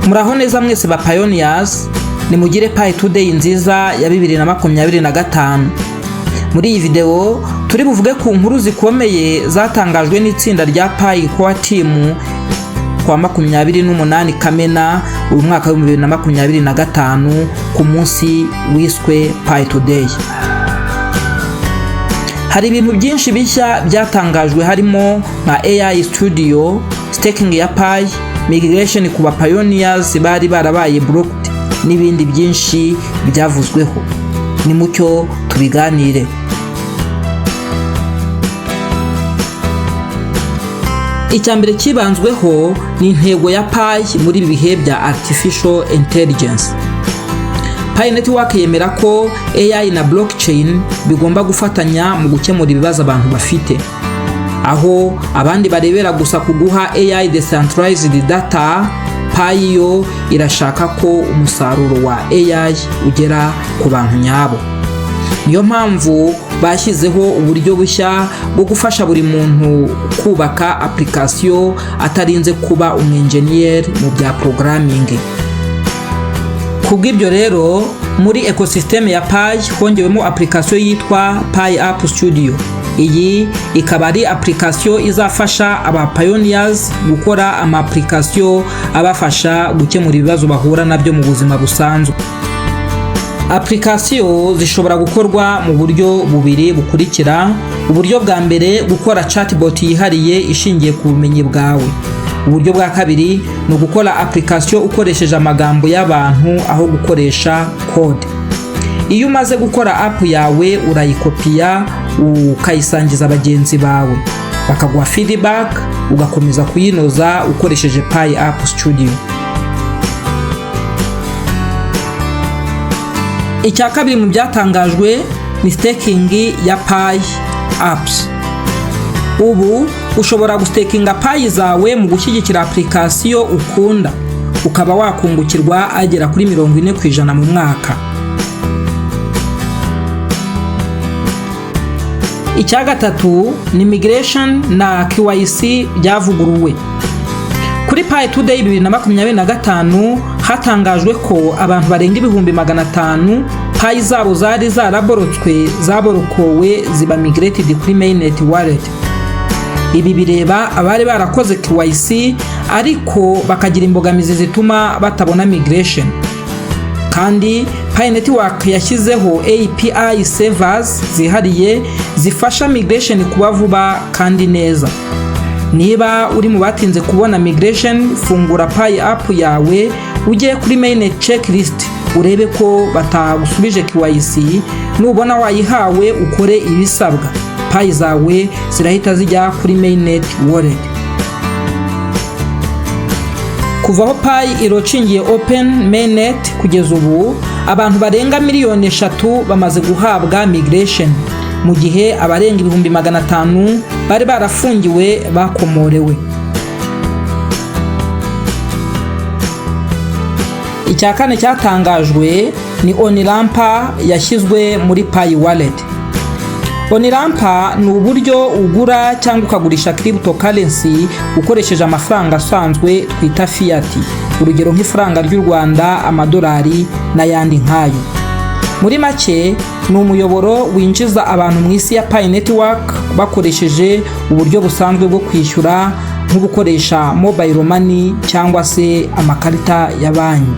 Muraho neza mwese ba pioneers, nimugire Pi Today nziza ya 2025. Muri iyi video turi buvuge ku nkuru zikomeye zatangajwe n'itsinda rya Pi Core Team kwa 28 Kamena uyu mwaka wa 2025, ku munsi wiswe Pi Today. Hari ibintu byinshi bishya byatangajwe, harimo nka AI Studio, staking ya Pi, migration ku ba pioneers bari barabaye blocked, n'ibindi byinshi byavuzweho. Ni mucyo tubiganire. Icya mbere cyibanzweho ni intego ya Pi muri ibi bihe bya artificial intelligence. Pi Network yemera ko AI na blockchain bigomba gufatanya mu gukemura ibibazo abantu bafite. Aho abandi barebera gusa ku guha AI decentralized data, Pi yo irashaka ko umusaruro wa AI ugera ku bantu nyabo. Niyo mpamvu bashyizeho uburyo bushya bwo gufasha buri muntu kubaka application atarinze kuba umwenjeniyeri mu bya programming. Kubw'ibyo rero, muri ecosystem ya Pi hongewemo application yitwa Pi App Studio. Iyi ikaba ari application izafasha aba pioneers gukora ama application abafasha gukemura ibibazo bahura nabyo mu buzima busanzwe. Application zishobora gukorwa mu buryo bubiri bukurikira: uburyo bwa mbere, gukora chatbot yihariye ishingiye ku bumenyi bwawe. Uburyo bwa kabiri ni ugukora application ukoresheje amagambo y'abantu aho gukoresha code. Iyo umaze gukora app yawe, urayikopiya ukayisangiza bagenzi bawe, bakaguha feedback, ugakomeza kuyinoza ukoresheje Pi App Studio. Icya kabiri mu byatangajwe ni staking ya Pi apps. Ubu ushobora gustakinga Pi zawe mu gushyigikira application ukunda, ukaba wakungukirwa agera kuri 40% mu mwaka. Icya gatatu ni migration na KYC byavuguruwe. Kuri Pi Today 2025 hatangajwe ko abantu barenga 500,000 Pi zabo zari zaraborotswe zaborokowe, ziba migrated kuri mainnet wallet. Ibi bireba abari barakoze KYC ariko bakagira imbogamizi zituma batabona migration. Kandi Pi Network yashyizeho API servers zihariye zifasha migration kuba vuba kandi neza. Niba uri mu batinze kubona migration, fungura Pi app yawe, ujye kuri mainnet checklist, urebe ko batagusubije KYC. Nubona wayihawe, ukore ibisabwa, Pi zawe zirahita zijya kuri mainnet wallet. Kuva aho Pi ilaunchingiye open mainnet kugeza ubu, abantu barenga miliyoni 3 bamaze guhabwa migration, mu gihe abarenga 500,000 bari barafungiwe bakomorewe. Icya kane cyatangajwe ni on-ramp yashyizwe muri Pi Wallet. On-ramp ni uburyo ugura cyangwa ukagurisha cryptocurrency ukoresheje amafaranga asanzwe twita fiat, urugero nk'ifaranga ry'u Rwanda, amadolari n'ayandi nk'ayo. Muri make, ni umuyoboro winjiza abantu mu isi ya Pi Network bakoresheje uburyo busanzwe bwo kwishyura, nko gukoresha mobile money cyangwa se amakarita ya banki.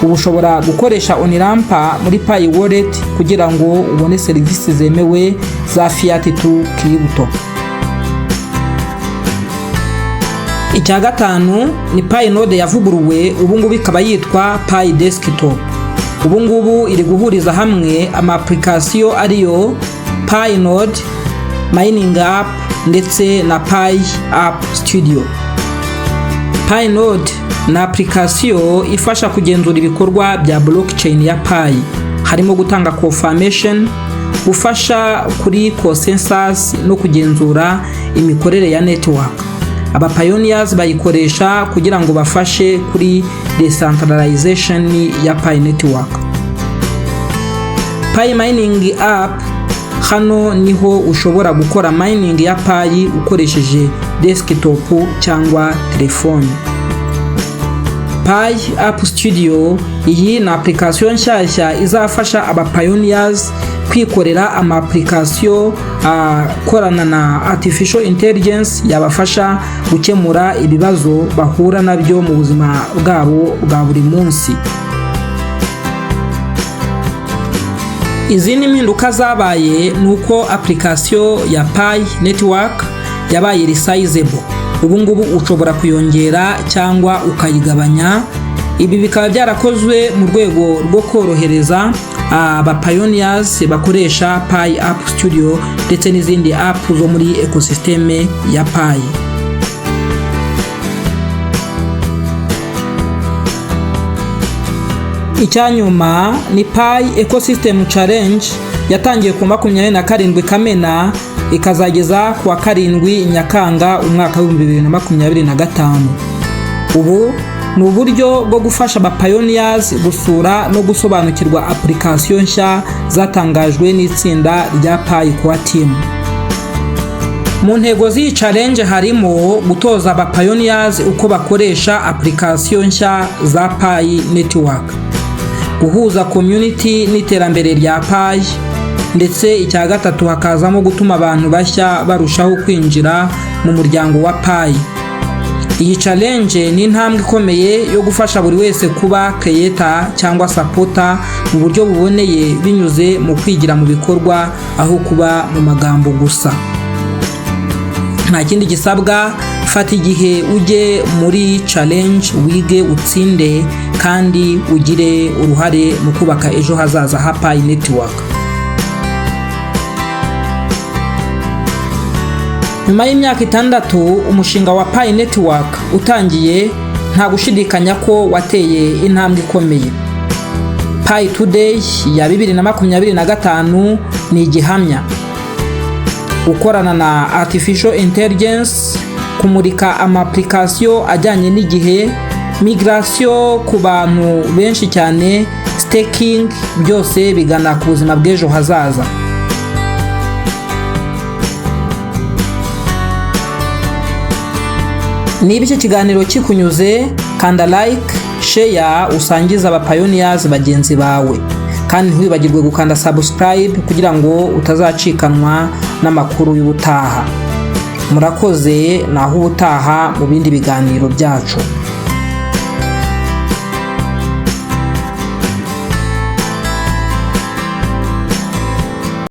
Ubu ushobora gukoresha on-ramp muri Pi Wallet kugira ngo ubone serivisi zemewe za fiat to crypto. Icya gatanu ni Pi Node yavuguruwe, ubu ngubu ikaba yitwa Pi Desktop. Ubu ngubu iri guhuriza hamwe ama application ariyo Pi Node, mining app ndetse na Pi App Studio. Pi Node ni application ifasha kugenzura ibikorwa bya blockchain ya Pi, harimo gutanga confirmation, gufasha kuri consensus no kugenzura imikorere ya network. Aba pioneers bayikoresha kugira ngo bafashe kuri decentralization ya Pi Network. Pi mining app, hano niho ushobora gukora mining ya Pi ukoresheje desktop cyangwa telefone. Pi App Studio, iyi ni application nshyashya izafasha aba pioneers kwikorera ama application akorana na artificial intelligence, yabafasha gukemura ibibazo bahura nabyo mu buzima bwabo bwa buri munsi. Izindi mpinduka zabaye ni uko application ya Pi Network yabaye resizable. Ubu ngubu ushobora kuyongera cyangwa ukayigabanya. Ibi bikaba byarakozwe mu rwego rwo korohereza aba pioneers bakoresha Pi App Studio ndetse n'izindi app zo muri ecosystem ya Pi. Icyanyuma ni Pi Ecosystem Challenge yatangiye ku 27 Kamena, ikazageza ku wa 7 Nyakanga umwaka w'2025. Ubu ni uburyo bwo gufasha aba pioneers gusura no gusobanukirwa application nshya zatangajwe n'itsinda rya Pi Core Team. Mu ntego z'iyi challenge harimo gutoza aba pioneers uko bakoresha application nshya za Pi Network, guhuza community n'iterambere rya Pi, ndetse icya gatatu hakazamo gutuma abantu bashya barushaho kwinjira mu muryango wa Pi. Iyi challenge ni intambwe ikomeye yo gufasha buri wese kuba creator cyangwa supporter mu buryo buboneye, binyuze mu kwigira mu bikorwa aho kuba mu magambo gusa. Nta kindi gisabwa, fata igihe ujye muri challenge, wige, utsinde kandi ugire uruhare mu kubaka ejo hazaza ha Pi Network. Nyuma y'imyaka 6 umushinga wa Pi Network utangiye, nta gushidikanya ko wateye intambwe ikomeye. Pi Today ya 2025 ni igihamya. Gukorana na artificial intelligence, kumurika ama application ajyanye n'igihe, migration ku bantu benshi cyane, staking, byose bigana ku buzima bw'ejo hazaza. Niba iki kiganiro kikunyuze, kanda like, share, usangize aba pioneers bagenzi bawe, kandi ntiwibagirwe gukanda subscribe kugira ngo utazacikanwa n'amakuru y'ubutaha. Murakoze, naho ubutaha mu bindi biganiro byacu.